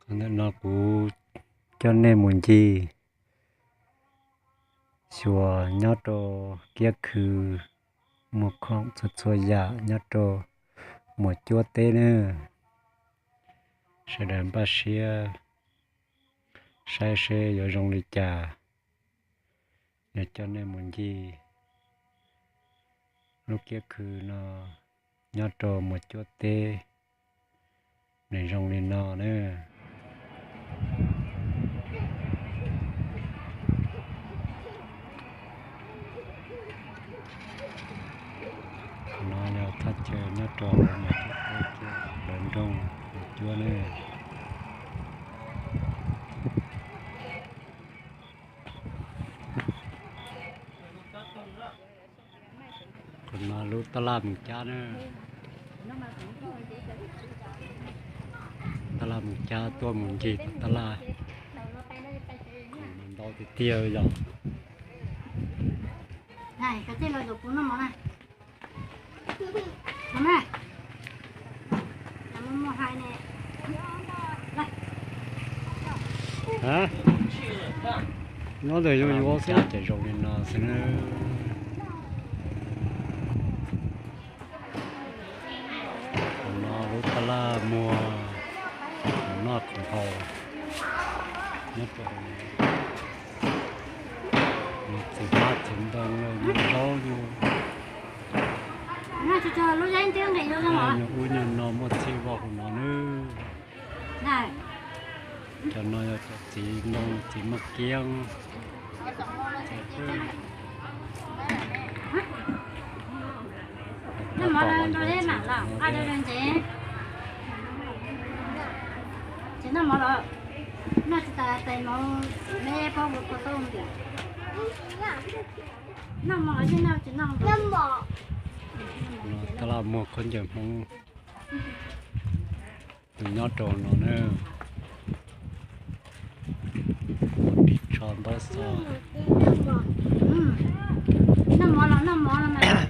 Ntawm no kuv coj nej mus ncig xyuas nyob rau kiab khw, muaj khoom txhua txhua yam nyob rau Muas Cuab teb nawb. Sawv daws npaj siab saib seb yuav zoo li cas. Yuav coj nej mus ncig lub kiab khw no nyob rau Muas Cuab teb, nws zoo li no na. Qhov no yog thaj chaw nyob rau Muas Cuab teb, lawv nroog Muas Cuab ne. Qhov no lub tab laj Moos Cab na. Tab laj Moos Cab tuaj mus ncig tab laj, khoom ntau tiag tiag yog. Nyob ntawm yuav yuav xwb ces zoo li no xwb na. Qhov no lub tab laj muag khoom noj khoom haus nyob rau hauv no. Txiv hmab txiv ntoo, zaub, nyuag ub nyuag no muaj txhij voj hauv no nawb. Cov no yog cov txiv ntoo txiv maj kiab. Tab laj muag khaub ncaws Hmoob, tus nyob rau no na, ris tsho ntaub xov. Noj mov los noj mov los mas.